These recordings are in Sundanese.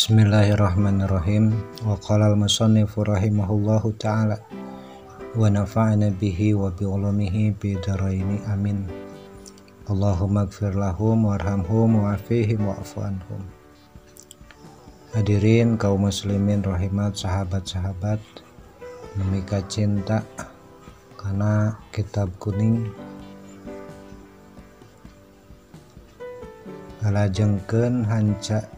Bismillahirrahmanirrahim. Wa qala al-musannifu rahimahullahu ta'ala wa nafa'ana bihi wa bi ulumihi bi daraini amin. Allahumma ighfir lahum warhamhum wa'afihim wa'fu anhum. Hadirin kaum muslimin rahimat, sahabat-sahabat nemika cinta karena kitab kuning ngalajengkeun hanca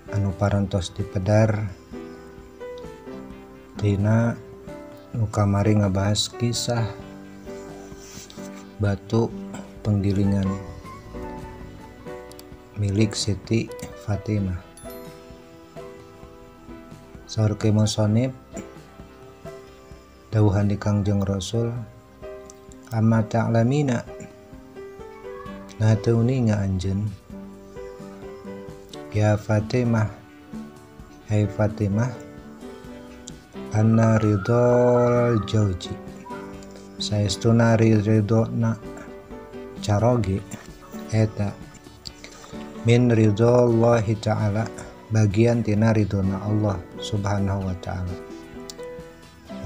anu parantos dipedar tina nu kamari ngabahas kisah batu penggilingan milik Siti Fatimah. Saur ki musonib dawuhan di Kangjeng Rasul, amma ta'lamina, nah teu uninga anjeun, ya Fatimah, hai Fatimah, anna ridhol jauji, saestuna ridhona caroge eta min ridhollahi ta'ala, bagian tina ridhona Allah subhanahu wa ta'ala.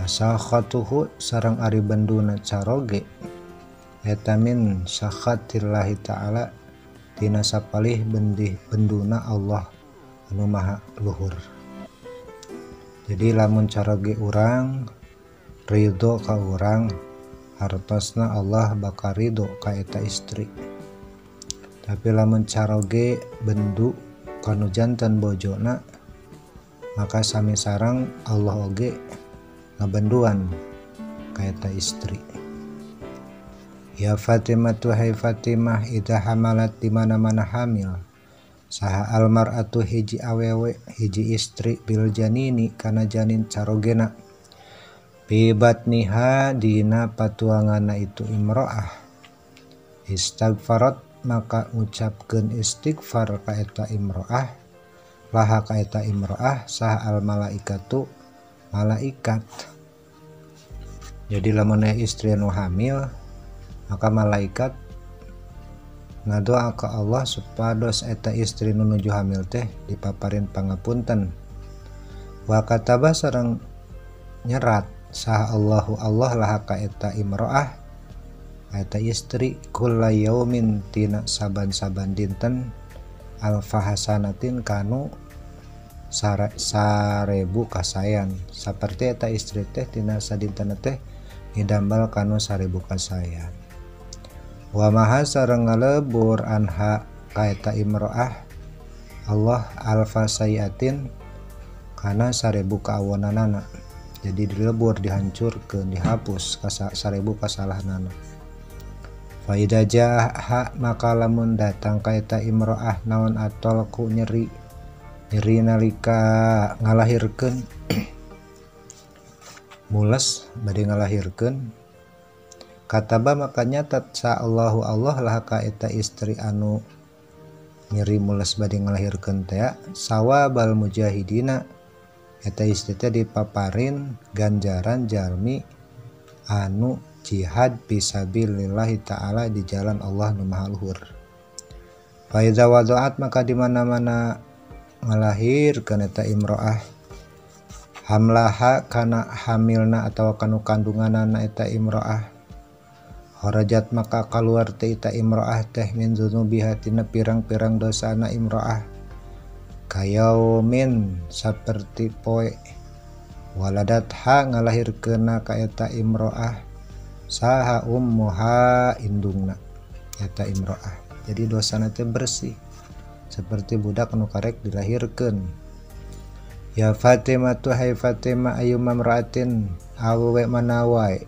Sakhatuhu sareng ari benduna caroge eta min sakhatillahi ta'ala, tina sapalih bendih benduna Allah anu maha luhur. Jadi lamun caroge urang ridho ka urang, hartosna Allah bakal ridho ka eta istri. Tapi lamun caroge bendu kanu jantan bojona, maka sami sareng Allah oge ngabenduan ka eta istri. Ya Fatimah, tuhai Fatimah, idza hamalat, di mana-mana hamil saha almar'atu hiji awewe hiji istri bil janini kana janin carogena bi batniha dina patuanganna itu imro'ah, istighfarat maka ngucapkeun istighfar ka eta imro'ah, laha ka eta imro'ah saha al malaikatu malaikat. Jadi lamun istri anu hamil, maka malaikat ngadoa ka Allah supados eta istri nu nuju hamil teh dipaparin pangapunten. Wa kataba sareng nyerat saha Allahu Allah laha ka eta imro'ah eta istri kulla yaumin tina saban-saban dinten alfa hasanatin kanu sarebu kasayan. Saperti eta istri teh tina sadinten teh ngidambal kanu 1000 kasayan. Wa maha sareng ngalebur anha ka eta imro'ah Allah alfa sayiatin kana 1000 kaawonanana. Jadi dilebur, dihancurkeun, dihapus 1000 kasalahanana. Fa idza jaa, maka lamun datang ka eta imro'ah naon atolku nyeri, nyeri nalika ngalahirkeun mules bade ngalahirkeun, kataba maka nyatat sa Allahu Allah lah ka eta istri anu nyeri mules bade ngalahirkeun teh sawabal mujahidina, eta istri teh dipaparin ganjaran jalmi anu jihad fisabilillahi ta'ala di jalan Allah nu maha luhur. Fa idza wada'at, maka di mana-mana ngalahirkeun eta imro'ah hamlaha kana hamilna atawa kanu kandunganana eta imro'ah, kharajat maka kaluar teh eta imro'ah teh min dzunubiha tina pirang-pirang dosana imro'ah, kayaumin saperti poe waladat ha ngalahirkeunna ka eta imro'ah saha ummuha indungna eta imro'ah. Jadi dosana teh bersih seperti budak nu karek dilahirkeun. Ya Fatimah, tuhai Fatimah, ayyuma imra'atin awewe mana wae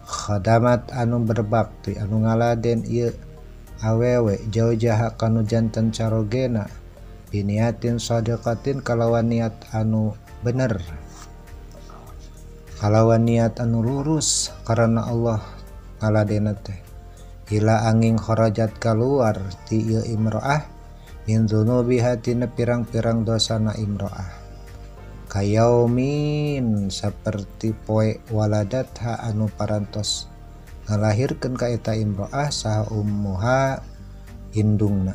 khadamat anu berbakti anu ngaladen ieu awewe jaujaha kanu jantan carogena biniatin shadiqatin kalawan niat anu bener, kalawan niat anu lurus karena Allah ngaladena teh, ila angin kharajat kaluar ti ieu imro'ah min dzunubiha tina pirang-pirang dosana imro'ah, kayaumin saperti poe waladat ha anu parantos ngalahirkeun ka eta imro'ah saha ummuha indungna.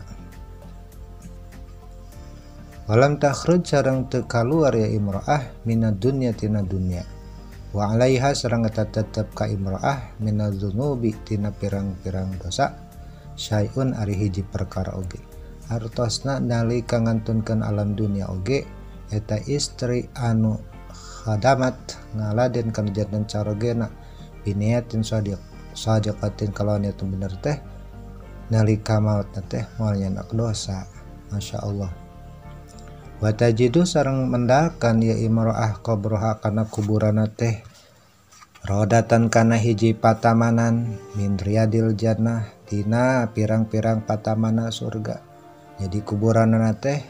Walam takhruj sareng teu kaluar ya imro'ah minad dunya tina dunya. Wa 'alaiha sareng eta tetep ka imro'ah minadz dzunubi tina pirang-pirang dosa syai'un ari hiji perkara oge. Artosna nalika ngantunkeun alam dunya oge eta istri anu khadamat ngaladen kana janten carogena biniatin sadiq sadiqatin kalawan niat bener teh nalika maut teh moal nyanak dosa. Masya Allah. Wa tajidu sareng mendakan ya imro'ah qabroha kana kuburanna teh rodatan kana hiji patamanan min riyadil jannah tina pirang-pirang patamana surga. Jadi kuburanna teh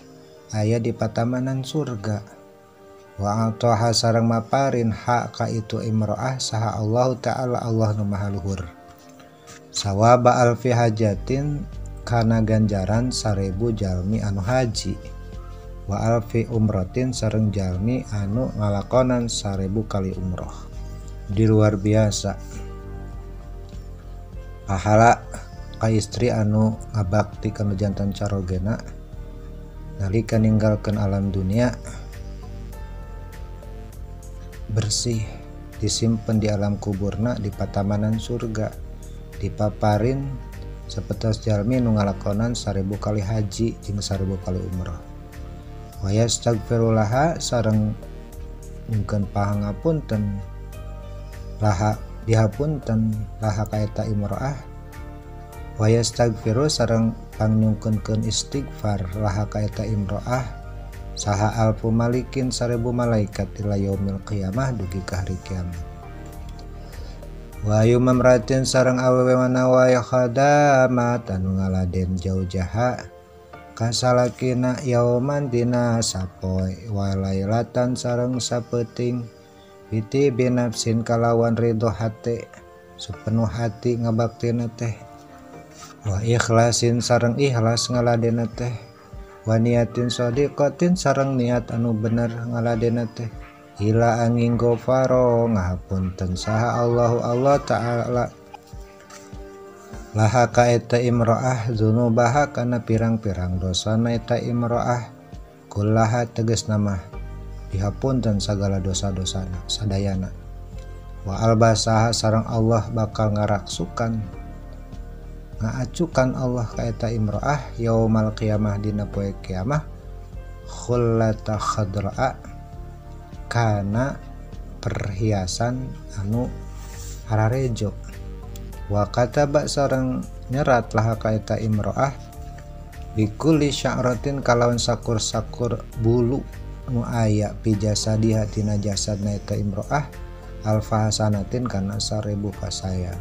aya di patamanan surga. Wa ataha sareng maparin hak ka itu imro'ah saha Allah ta'ala Allah nu maha luhur. Sawaba alfi hajatin kana ganjaran 1000 jalmi anu haji. Wa alfi umrotin sareng jalmi anu ngalakonan 1000 kali umroh. Di luar biasa pahala ka istri anu ngabakti kana jantan carogena nalika ninggalkeun alam dunia bersih disimpen di alam kuburna di patamanan surga dipaparin sapetos jalmi nu ngalakonan 1000 kali haji jeung 1000 kali umroh. Wa yastaghfirullaha sareng nyungkeun pangapunten laha dihapunten laha ka eta imro'ah. Wa yastaghfiru sareng pangnyungkeunkeun istighfar laha ka eta imro'ah saha alfu malikin 1000 malaikat ila yaumil qiyamah dugi ka hari kiamat. Wa yumamratin sareng awewe mana wae khadamat anu ngaladen jaujaha kasalakina yauman dina sapoe walailatan sareng sapeuting biti binafsin kalawan ridho hate sepenuh hati ngabaktina teh wa ikhlasin sareng ikhlas ngaladena teh wa niatin shadiqatin sareng niat anu bener ngaladena teh ila angin gofaro ngahapunten saha Allahu Allah ta'ala laha ka eta imro'ah dzunubaha kana pirang-pirang dosana eta imro'ah kullaha tegasna mah dihapunten sagala dosa-dosana sadayana. Wa albasaha sareng Allah bakal ngaraksukan ngaacukan Allah ka eta imro'ah yaumal qiyamah dina poe kiamah khullata khadra'a kana perhiasan anu hararejo. Wa kataba sareng nyerat laha ka eta imro'ah bikuli sya'ratin kalawan sakur-sakur bulu nu aya pi jasadiha tina jasadna eta imro'ah alfa hasanatin kana 1000 kasaya.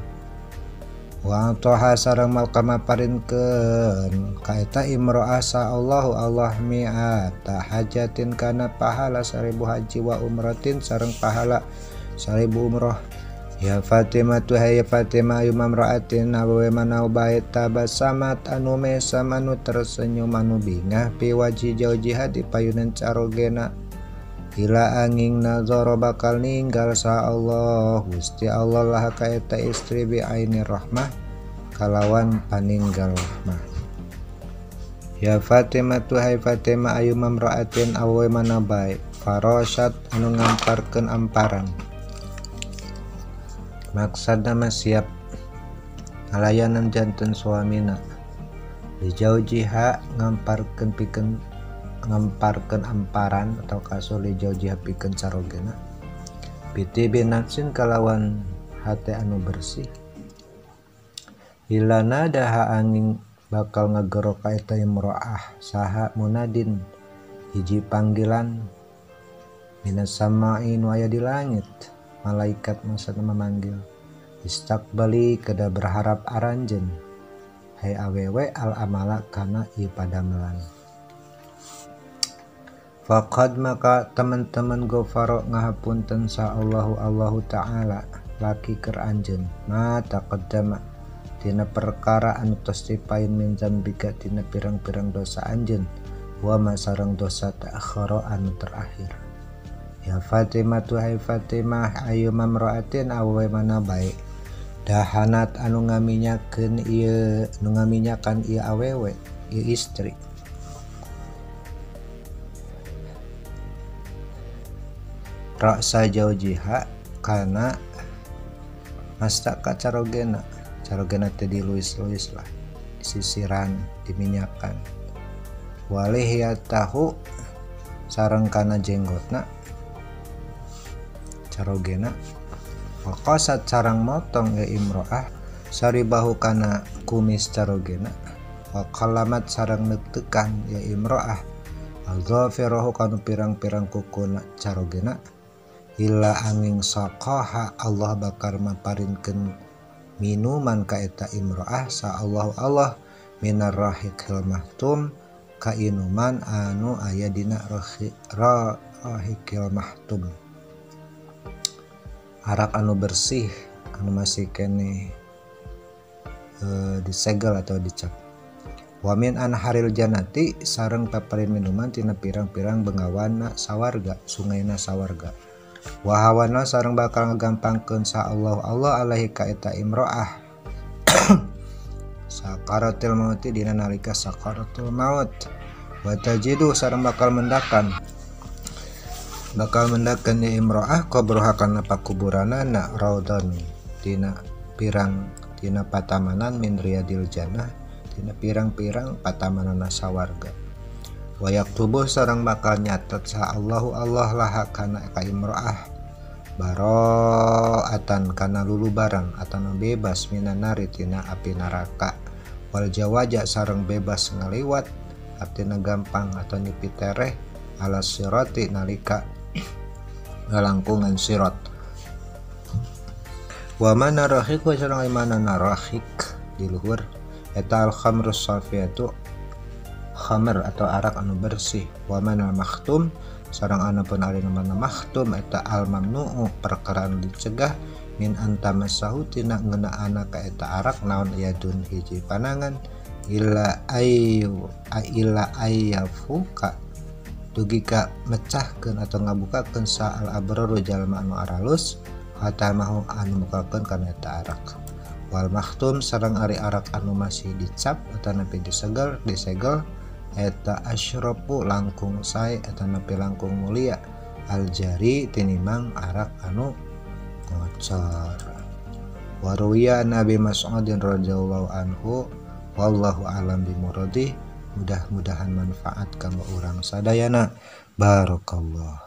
Wa ataha sareng makamaparinkeun ka eta imro'ah sa Allahu Allah mi'ata hajatin kana pahala 1000 haji wa umratin sareng pahala 1000 umroh. Ya Fatimah tu hai Fatimah ayu mamra'atin awewe mana bae tabasamat anu mesam anu tersenyum anu bingah pi wajhi jaujiha di payunan carogena ila angin nazara bakal ninggal sa Allah Gusti Allah lah ka eta istri bi aini rahmah kalawan paninggal rahmah. Ya Fatimah tu hai Fatimah ayu mamra'atin awewe mana bae farasat anu ngamparkeun amparan maksadna mah siap ngalayanan janten suamina lijaujiha ngamparkeun pikeun ngamparkeun amparan atau kasur lijaujiha pikeun carogena biti binafsin kalawan hate anu bersih ilana daha angin bakal ngegero ka eta imro'ah saha munadin hiji panggilan minas sama'i nu aya di langit malaikat maksudna memanggil istakbali kada berharap aranjeun hai awewe al amala kana ieu padamelan. Faqad maka teman-teman gofaro ngahapunten sa Allahu Allahu ta'ala laki keur anjeun ma taqaddama tina perkara anu tos dipain min dzambika tina pirang-pirang dosa anjeun wa ma sareng dosa ta'akhara anu terakhir. Ya Fatimah tu hai Fatimah ayu mamra'atin awewe mana bae dahanat anu ngaminyakeun ieu anu ngaminyakan ieu awewe ieu istri Ra'sa jaujiha kana mastaka carogena, carogena teh diluis-luis lah, disisiran, diminyakan. Walihiyatahu sareng kana jenggotna carogena. Waqasat sareng motong ya imro'ah saribahu kana kumis carogena. Wa qalamat sareng neuktekan ya imro'ah adzafirahu kana pirang-pirang kukuna carogena. Illa angin saqaha Allah bakar maparinkeun minuman ka eta imro'ah sa Allahu Allah minar rahiqil mahtum ka inuman anu aya dina rahiqil mahtum, arak anu bersih anu masih keneh disegel atau dicap. Wa min anharil jannati sareng paparin minuman tina pirang-pirang bengawana sawarga, sungaina sawarga. Wa hawana sareng bakal ngagampangkeun sa Allah Allah alaihi ka eta imro'ah sakaratul mauti dina nalika sakaratul maut. Wa tajidu sareng bakal mendakan ya imro'ah qabroha kana pakuburanana raudon dina pirang dina patamanan min riyadil jannah dina pirang-pirang patamanana sawarga. Wa yaktubu sareng bakal nyatet sa Allahu Allah laha kana ka imro'ah baro'atan kana lulubaran atana bebas minan nari tina api neraka. Wal jawaja sareng bebas ngaliwat artina gampang atau nyepi tereh ala sirati nalika ngalangkungan sirat. Wa mana rahiq wa sareng imana rahiq di luhur eta al khamrus safiyatu khamr atau arak anu bersih. Wa mana makhtum sareng anu pun ari mana makhtum eta al mamnu'u perkara anu dicegah min antamasahu tina ngeunaan ka eta arak naon yadun hiji panangan illa ayu illa ayyafuka dugi ka mecahkeun atau ngabukakeun sa al abraru jalma anu aralus hatamahu anu mukakeun kana eta arak. Wal makhtum sareng ari arak anu masih dicap atanapi disegel eta asyrafu langkung sae atanapi langkung mulia aljari tinimang arak anu ngocor. Waruya Nabi Mas'udin radhiyallahu anhu wallahu alam bimuradih. Mudah-mudahan manfaat kanggo urang sadayana. Barakallah.